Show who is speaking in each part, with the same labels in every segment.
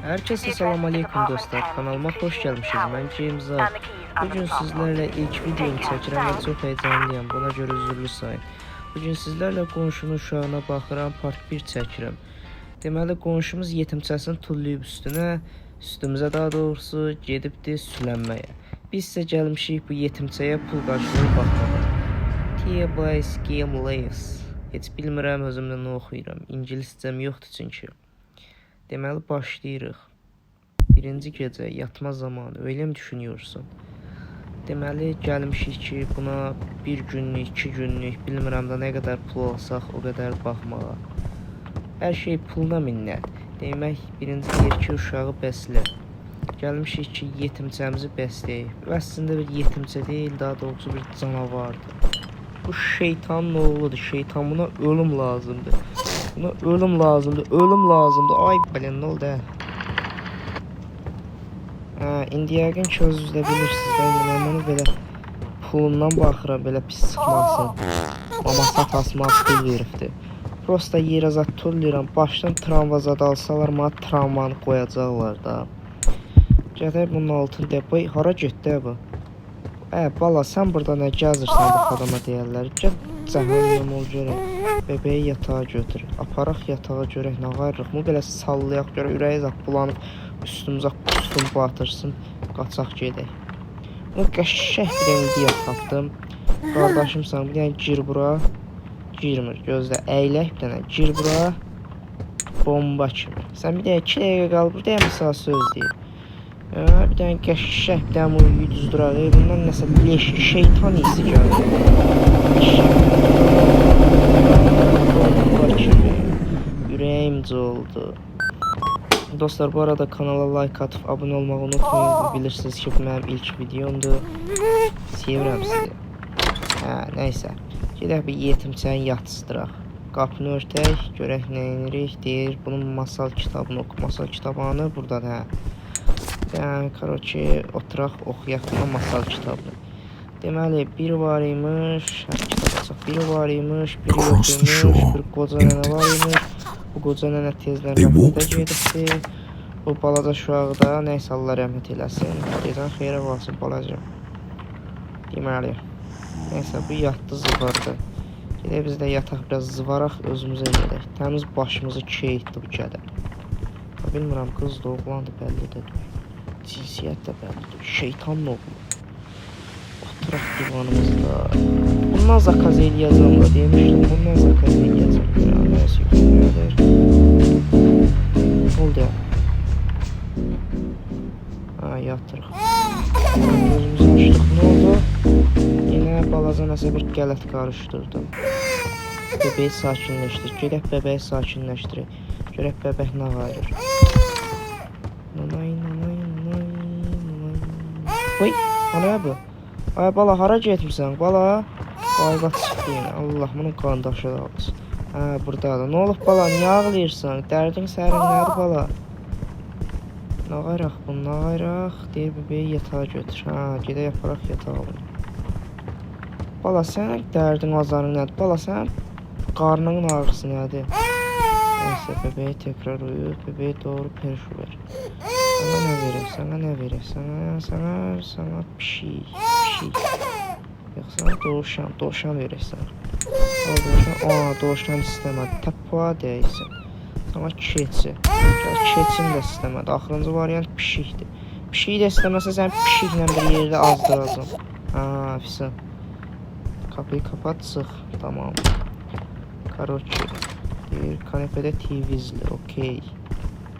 Speaker 1: Herkese
Speaker 2: The
Speaker 1: salam
Speaker 2: address is
Speaker 1: aleyküm
Speaker 2: apartment
Speaker 1: dostlar.
Speaker 2: 10,
Speaker 1: Kanalıma hoş
Speaker 2: Cushing
Speaker 1: gelmişsiniz.
Speaker 2: Towers,
Speaker 1: Ben James
Speaker 2: and
Speaker 1: Ar.
Speaker 2: the keys under
Speaker 1: Bugün
Speaker 2: the front lock.
Speaker 1: sizlerle ilk videomu
Speaker 2: Take care.
Speaker 1: çəkirəm və
Speaker 2: Thanks.
Speaker 1: çox heyecanlıyam. Buna görə üzürlü sayın. Bugün sizlərlə qonşunun uşağına baxıram, part 1 çəkirəm. Deməli qonşumuz yetimçəsini tullayıb üstünə, üstümüzə daha doğrusu gedibdi sülənməyə. Biz isə gəlmişik bu yetimçəyə pul qarşılığı baxmağa. T-Boys Game Lives. Heç bilmirəm özümdə nə oxuyuram. İngiliscəm yoxdur çünki. Deməli başlayırıq. Birinci gecə yatma zamanı, öyle mi düşünüyorsun? Deməli gəlmişik ki, buna bir günlük, iki günlük, bilmirəm də nə qədər pul alsaq o qədər baxmağa. Hər şey puluna minnət. Demək, birinci deyir ki, uşağı bəslə. Gəlmişik ki, yetimçəmizi bəsləyək. Bu əslində bir yetimçə deyil, daha doğrusu bir canavardır. Bu şeytanın oğludur. Şeytan buna ölüm lazımdır. Buna ölüm lazımdır. Ölüm lazımdır. Ay belə nə oldu? Hə? Hə, indi yəqin ki özünüz də bilirsiniz də, indi mən bunu belə pulundan baxıram, belə pis çıxmasın. Maması atasına pul veribdi. Prosta yerə zad tullayıram. Başdan tramva zad alsalar mənə tramvanı qoyacaqlar da. Gedək bunun altını depoy. Hara getdi bu? Ə, bala, sən burada nə gəzirsən bu adama deyərlər. Get cəhənnəm ol görək. Bəbəyi yatağa götür. Aparaq yatağa görək nə qayırıq. Bu belə sallayaq görək ürəyi zad bulanıb üstümüzə qustum batırsın. Qaçaq gedək. Bunu qəşəng bir dənə idea tapdım. Qardaşımsan, bir dənə gir bura. Girmir. Gözlə, əylək bir dənə. Gir bura. Bomba kimi. Sən bir dənə 2 dəqiqə qal buradayam, sənə söz deyim. Hə, bir dənə qəşəng bir dənə bunu yuduzduraq. Bundan nəsə leş, şeytan isi gəlir. Qəşəng. Bomba kimi. Ürəyim oldu. Dostlar, bu arada kanala like atıp abone olmayı unutmayın. Bu bilirsiniz ki bu mənim ilk videomdur. Sevirəm sizi. Hə, nəysə. Gedək bir yetimçəni yatızdıraq. Qapını örtək, görək nə edirik. Deyir, bunun masal kitabını oxu. Masal kitabını buradadır, hə. Yəni, karoki, oturaq, oxuyaq buna masal kitabını. Deməli, biri var imiş, hə, kitab açaq. Biri var imiş, biri yox
Speaker 3: Across the
Speaker 1: imiş,
Speaker 3: shore,
Speaker 1: bir qoca nənə
Speaker 3: empty.
Speaker 1: var imiş. Bu qoca nənə tezdən
Speaker 3: They
Speaker 1: rəhmətə
Speaker 3: walked through
Speaker 1: gedibdi. Bu balaca uşağı da nəysə Allah rəhmət eləsin. Gedən xeyrə qalsın balaca. Deməli, nəysə bu yatdı zıvardı. Gedək biz də yataq biraz zıvaraq özümüzə gedək. Təmiz başımızı keyitdi bu kədə. Ya bilmirəm qızdır, oğlandır bəlli də deyil. Cinsiyyət də bəlli deyil. Şeytanın oğlu. Oturaq divanımızda. Bundan zakaz eləyəcəm da demişdim. Bundan zakaz eləyəcəm. Görəm nəsə yuxu gəlir. Oldu ya. Ha, yatırıq. Gözümüzü açdıq. Nə oldu? Yenə balaca nəsə bir qələt qarışdırdım. Bəbəyi sakinləşdir. Gedək bəbəyi sakinləşdirək. Görək bəbək nə qayırır. Nanay, nanay, nanay, nanay. Oy, ana bu? Ay bala, hara getmisən? Bala? Qayqa çıxdı yenə. Allah, bunun qandaşı da olsun. Hə, buradadır. Nə olub bala? Niyə ağlayırsan? Dərdin sərin nədir bala? Nə qayraq bu, nə qayraq? Deyir bəbəyi yatağa götür. Hə, gedək aparaq yatağa bunu. Bala, sənin dərdin azarın nədir? Bala, sənin qarnının ağrısı nədir? Nəysə, bəbəyi tekrar uyut, bəbəyi doğru perşu ver. Sənə nə verək, sənə nə verək? Sənə, sənə, sənə pişik, pişik. Yox, sənə dovşan, dovşan verək sənə. Al dovşan, aa, dovşan istəmədi. Təppa deyilsin. Sənə keçi. Gəl, keçini də istəmədi. Axırıncı variant pişikdir. Pişiyi də istəməsə sən pişiklə bir yerdə azdıracam. Ha, fisin. Kapıyı kapat, çıx. Tamam. Karoki. Deyir, kanepedə TV izlə. Okey.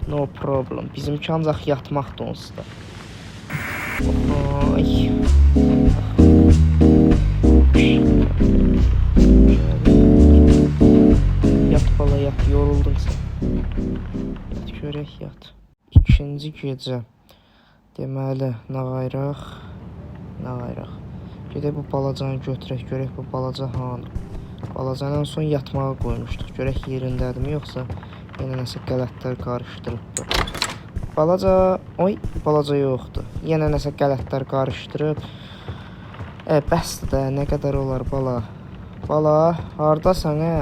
Speaker 1: No problem. Bizimki ancaq yatmaqdır onsuz da. Ay. Yat bala yat, yoruldun sən. Yat görək yat. İkinci gecə. Deməli, nə qayraq? Nə qayraq? Gedək bu balacanı götürək, görək bu balaca hanı. Balacanı ən son yatmağa qoymuşduq. Görək yerindədirmi, yoxsa yenə nəsə qələtlər qarışdırıbdı. Balaca, oy, balaca yoxdur. Yenə nəsə qələtlər qarışdırıb. E, bəsdir də, nə qədər olar bala. Bala, hardasan ə?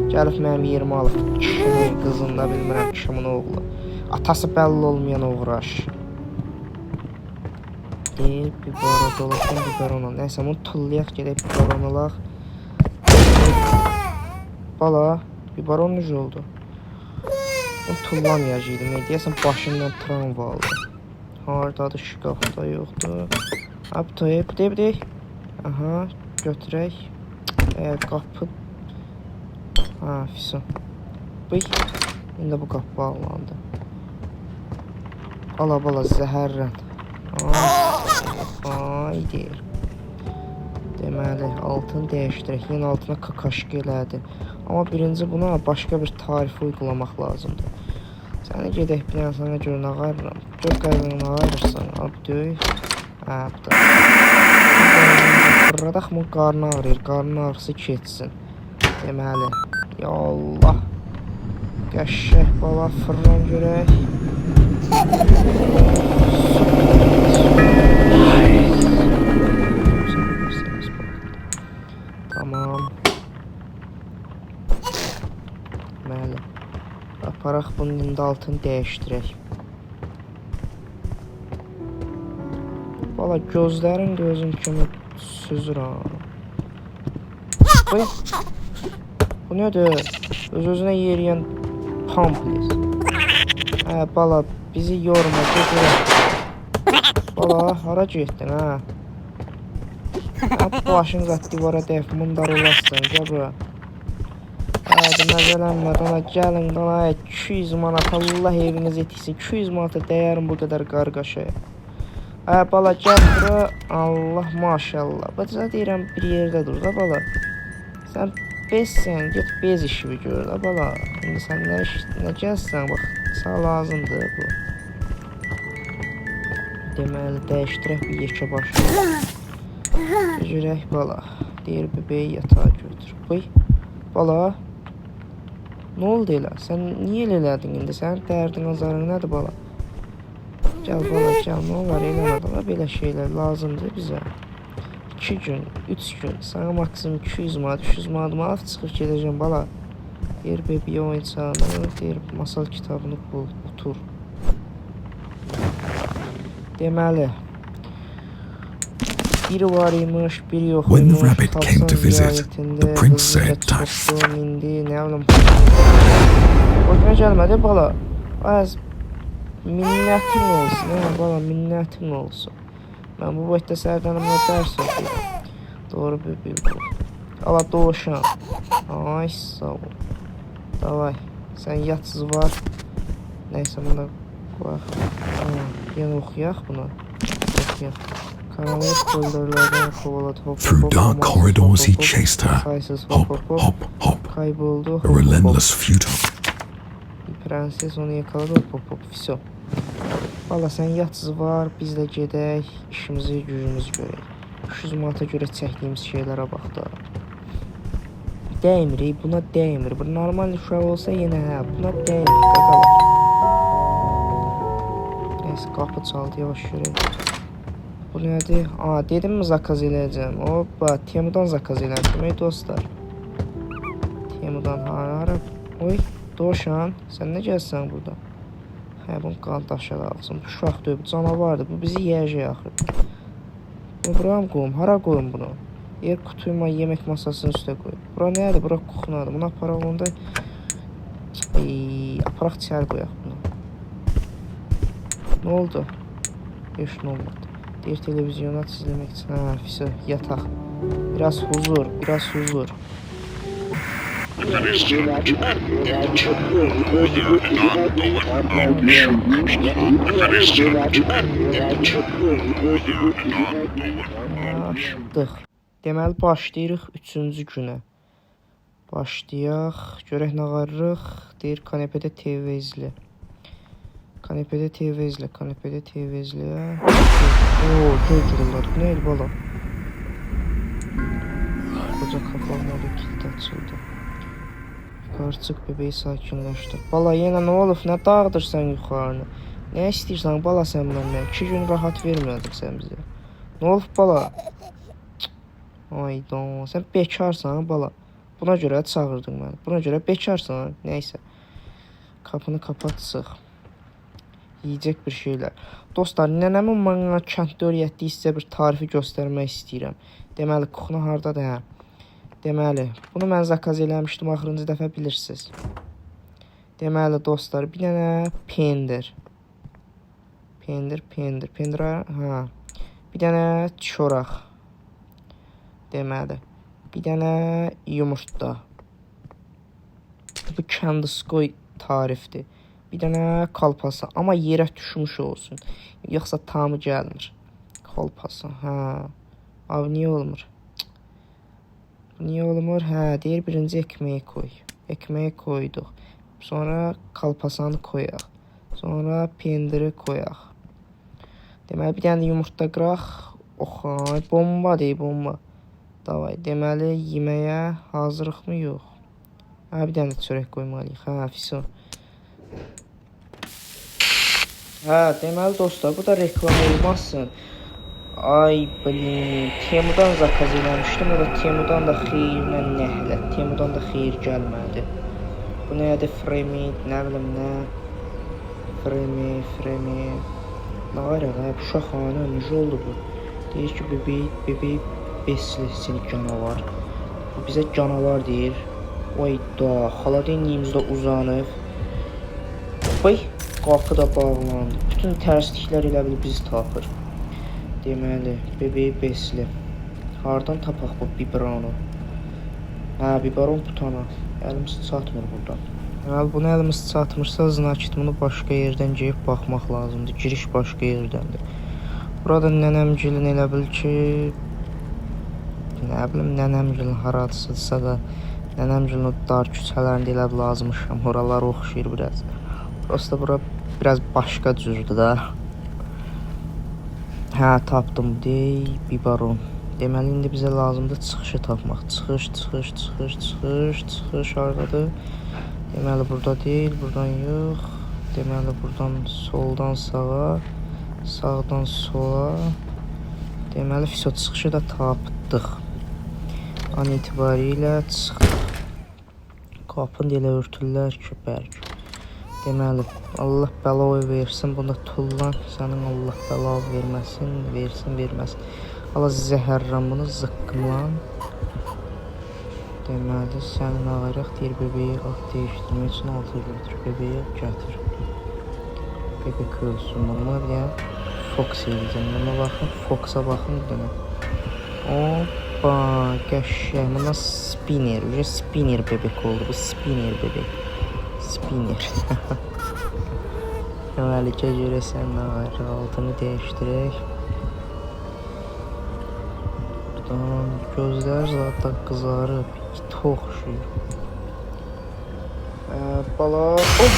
Speaker 1: Gəlib mənim yerimi alıb. Kişinin qızında bilmirəm kimin oğlu. Atası bəlli olmayan oğraş. Deyir, bibero dolabdan biberon al. Nəysə, bunu tullayaq, gedək biberon alaq. Bala, biberon necə oldu? Bunu tullamayacaqdım. Deyəsən başımdan travma aldı. Hardadır, şkafda yoxdur. Ha, bu bu bu. Aha, götürək. Qapı. Ha, fiso. Bıy. İndi bu qapı bağlandı. Bala, bala, zəhərlən. Ay, ay deyir. Deməli, altını dəyişdirək. Yenə altına kakaşka elədi. Amma birinci buna başqa bir tarif uygulamaq lazımdır. Səni gedək bir dənə sana gör nə qarıram. Gör qarın nə qarırsan. Ab döy. Hə, bu da. Fırladaq mı qarnı ağrıyır. Qarnın ağrısı keçsin. Deməli, ya Allah. Qəşəng bala fırlan görək. Tamam. Deməli, aparaq bunun indi altını dəyişdirək. Bala gözlərin gözün kimi süzür ha. Qoy. Bu nədir? Öz-özünə yeriyən pamplis. Hə, bala, bizi yorma, gedirəm. Bala, hara getdin ha? Ha, başın zət divara dəyib, mundar olasın, gəl bura. Hadi məzələnmə, dana, gəlin, dana, 200 manat, Allah evinizi itiksin, 200 manata dəyərim bu qədər qarqaşaya. Hə, bala, gəl bura, Allah maşallah. Bacı deyirəm, bir yerdə dur da, bala. Sən bezsən, get bez işi bir gör da, bala. İndi sən nə iş, nə gəlsən, bax, sənə lazımdır bu. Deməli, dəyişdirək bir yekə başını. Görək, bala. Deyir, bebeği yatağa götür. Qoy. Bala. Nə oldu elə? Sən niyə elə elədin indi? Sənin dərdin, azarın nədir, bala? Gəl, bala, gəl. Nə olar, eləmə, bala. Belə şeylər lazımdır bizə. 2 gün, 3 gün. Sana maksimum 200 manat, 300 manat manat çıxıb gedəcəm, bala. Deyir, bebeği oyuncağını, deyir, masal kitabını bul, otur. Deməli, biri var imiş, biri yox
Speaker 2: When the
Speaker 1: imiş.
Speaker 2: rabbit came to
Speaker 1: Tavşan
Speaker 2: visit,
Speaker 1: ziyarətində
Speaker 2: the prince
Speaker 1: qızı
Speaker 2: said,
Speaker 1: çoxdu, mindi, nə bilim. Xoşuna gəlmədi bala. Az minnətin olsun, hə, bala, minnətin olsun. Mən bu boyda sərdən buna dərs oxuyuram. Doğru bir bu. Ala dovşan. Ay sağ ol. Davay. Sən yatsız var. Nəysə bunu da qoyaq. Yenə oxuyaq bunu. Oxuyaq. Karanlık koridorlardan kovaladı. Hop, hop,
Speaker 2: Through
Speaker 1: hop,
Speaker 2: dark
Speaker 1: amansız,
Speaker 2: corridors
Speaker 1: hop,
Speaker 2: he
Speaker 1: hop, hop.
Speaker 2: chased her.
Speaker 1: Saysız hop
Speaker 2: Hop,
Speaker 1: hop hop.
Speaker 2: hop, hop.
Speaker 1: Kayboldu.
Speaker 2: A
Speaker 1: Hop, hop, hop.
Speaker 2: relentless futile.
Speaker 1: Prenses onu yakaladı. Hop hop hop. Vso. Valla sən yatsız var, biz də gedək, işimizi, gücümüzü görək. 300 manata görə çəkdiyimiz şeylərə bax da. Dəymir, buna dəymir. Bu normal uşaq olsa yenə hə, buna dəymir, qaqalar. Neysə, qapı çaldı, yavaş görək. Bu nədir? Aa, dedim mi zakaz eləyəcəm? Hoppa, Temudan zakaz eləmişim, ey dostlar. Temudan hara? Oy, dovşan, sən nə gəlsən burada? Hə, bunun qan daşa qalsın. Bu uşaq deyil, bu canavardır. Bu bizi yeyəcək axır. Bunu bura mı qoyum? Hara qoyum bunu? Yer kutuyla yemək masasının üstə qoy. Bura nədir? Bura kuxnadır. Bunu aparaq onda... Ey, aparaq içəri qoyaq bunu. Nə oldu? Heç nə olmadı. Deyir televizyona izləmək üçün. Hə, fiso, yataq. Biraz huzur, biraz huzur. Aşdıq. Deməli başlayırıq 3-cü günə. Başlayaq. Görək nə qarırıq. Deyir kanepedə TV izlə. Kanepedə TV izlə, kanepedə TV izlə. Oo, göy gurulladı. Bu nə idi bala? Qoca kafa olmadı, kilit açıldı. Yuxarı çıx, bebeği sakinləşdir. Bala, yenə nə olub? Nə dağıdırsan yuxarını? Nə istəyirsən bala sən məndən? 2 gün rahat vermədin sən bizə. Nə olub bala? Ayda, sən bekarsan bala. Buna görə çağırdın məni. Buna görə bekarsan. Nəysə. Kapını kapat, sıx. Yeyəcək bir şeylər. Dostlar, nənəmin mənə kənddə öyrətdiyi sizə bir tarifi göstərmək istəyirəm. Deməli, kuxna hardadır, hə? Deməli, bunu mən zakaz eləmişdim axırıncı dəfə bilirsiniz. Deməli, dostlar, bir dənə pendir. Pendir, pendir, pendir, hə. Bir dənə çoraq. Deməli, bir dənə yumurta. Bu kəndisqoy tarifdir. Bir dənə kalpasa, amma yerə düşmüş olsun. Yoxsa tamı gəlmir. Kalpasa, hə. Abi niyə olmur? Cık. Niyə olmur? Hə, deyir birinci ekmeği koy. Ekmeği koyduq. Sonra kalpasanı koyaq. Sonra pendiri koyaq. Deməli, bir dənə də yumurta qıraq. Oxay, bomba deyil, bomba. Davay, deməli, yeməyə hazırıqmı? Yox. Hə, bir dənə də çörək qoymalıyıq. Hə, fiso. Hə, deməli dostlar, bu da reklam olmasın. Ay, blin, Temudan zakaz eləmişdim. O da Temudan da xeyirlə nəhlət. Temudan da xeyir gəlmədi. Bu nədir? Fremi, nə bilim nə. Fremi, fremi. Nə var ya, uşaqxana, necə oldu bu? Deyir ki, bebeği, bebeği besle seni canavar. Bu bizə canavar deyir. Oy da, xaladeyniyimiz də uzanıb. Oy, qapı da bağlandı. Bütün tərsliklər elə bil bizi tapır. Deməli, bebeği besle. Hardan tapaq bu biberonu? Hə, biberon putana. Əlimiz çatmır buradan. Deməli, bunu əlimiz çatmırsa, znaçit bunu başqa yerdən gedib baxmaq lazımdır. Giriş başqa yerdəndir. Burada nənəmgilin elə bil ki, nə bilim, nənəmgilin haradısıdırsa da, nənəmgilin o dar küçələrində elə bil azmışam. Oralar oxşayır biraz. Prosta bura biraz başqa cürdür da. Hə, tapdım. Dey, biberon. Deməli, indi bizə lazımdır çıxışı tapmaq. Çıxış, çıxış, çıxış, çıxış, çıxış hardadır? Deməli, burada deyil, buradan yox. Deməli, buradan soldan sağa, sağdan sola. Deməli, fiso çıxışı da tapdıq. An itibarilə çıxdıq. Qapını da elə örtürlər ki, bərk. Deməli, Allah bəla versin, bunda tullan, sənin Allah bəla verməsin, versin, verməsin. Allah zəhərran bunu zıqqımlan. Deməli, sənin ağırıq deyir, bebeği at dəyişdirmək üçün altı götür, bebeği gətir. Bebek ölsün, buna bir dənə Fox eləyəcəm. Buna baxın, Foxa baxın bir dənə. Hoppa, qəşəng. Buna spinner, uje spinner bebek oldu. Bu spinner bebek. Spinner. Deməli, gəl görəsən nə var. Altını dəyişdirək. Buradan gözlər zaten qızarıb, itə oxşuyur. Bala, oh,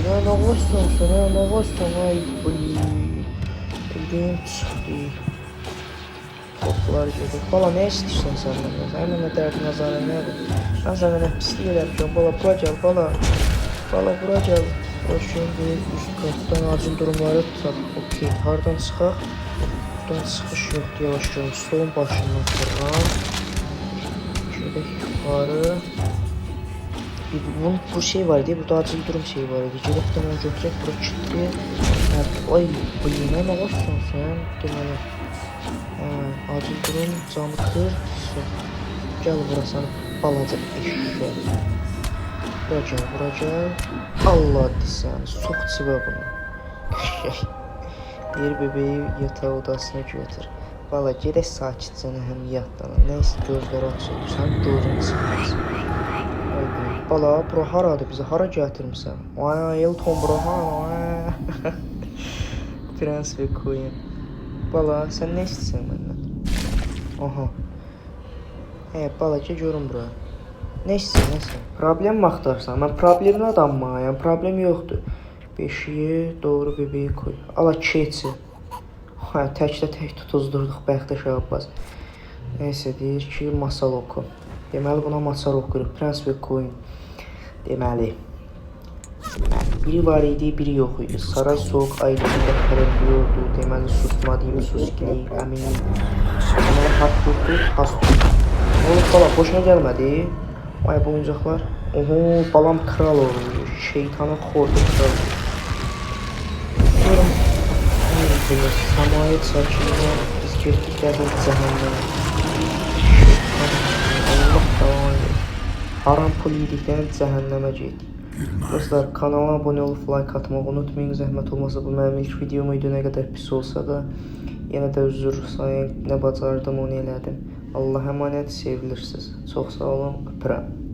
Speaker 1: nə ağacsan sən, hə, nə ağacsan, ay, blin. Ürəyim çıxdı. Toplar gedir. Bala, nə istəyirsən sən məndən? Sənin mənə dərdin azarı nədir? Mən sənə nə pislik eləmişəm, bala, bura gəl, bala. Bala, bura gəl. Şimdi üst qatdan acil durumları tap. Okey, hardan çıxaq? Buradan çıxış yoxdur, yavaş görüm. Stolun başından fırlan. Gedək yuxarı. Bir, bunun bu şey var idi, burada acil durum şeyi var idi. Gedək də onu götürək, bura kilitli. Hə, ay, blin, nə ağacsan sən? Deməli, hə, acil durum, camı kır. Gəl bura səni balaca eşşək. Bura gəl, bura gəl. Allah desən, sox cibə bunu. Qəşəng. Deyir, bebeği yataq odasına götür. Bala, gedək sakitcə həm yat dana. Nəysə gözləri açılır, sən gözün çıxmaz. Ay, bala, bura haradır, bizi hara gətirmisən? Ay, Elton bura hara? Prens və Queen. Bala, sən nə istəyirsən məndən? Aha. Hə, bala, gəl görüm bura. Nə istəyirsən, nə istəyirsən? Problem mi axtarırsan? Mən problemli adamım, yəni problem yoxdur. Beşiyi doğru bebeği koy. Ala keçi. Hə, təkdə tək tutuzdurduq bəxtə Şah Abbas. Neysə, deyir ki, masal oxu. Deməli, buna masal oxuyuruq. Prens və Queen. Deməli, biri var idi, biri yox idi. Saray soğuk ay içində parıldıyordu. Deməli, susmalıyım, sus ki, əminim. Deməli, haqq tutdu, has tutdu. Nə olub, bala, boşuna gəlmədi. Ay, bu oyuncaqlar. Oho, balam kral oldu. Şeytanın xordu kral. Rəbbimiz səmaya çəkilmə, biz getdik dəxil cəhənnəmə. Şeytan, Allah belanı versin. Haram pul yedikdən cəhənnəmə getdik. Dostlar, kanala abunə olub like atmağı unutmayın. Zəhmət olmasa bu mənim ilk videom idi, nə qədər pis olsa da. Yenə də üzr sayın, nə bacardım onu elədim. Allah əmanət, sevilirsiniz. Çox sağ olun, öpürəm.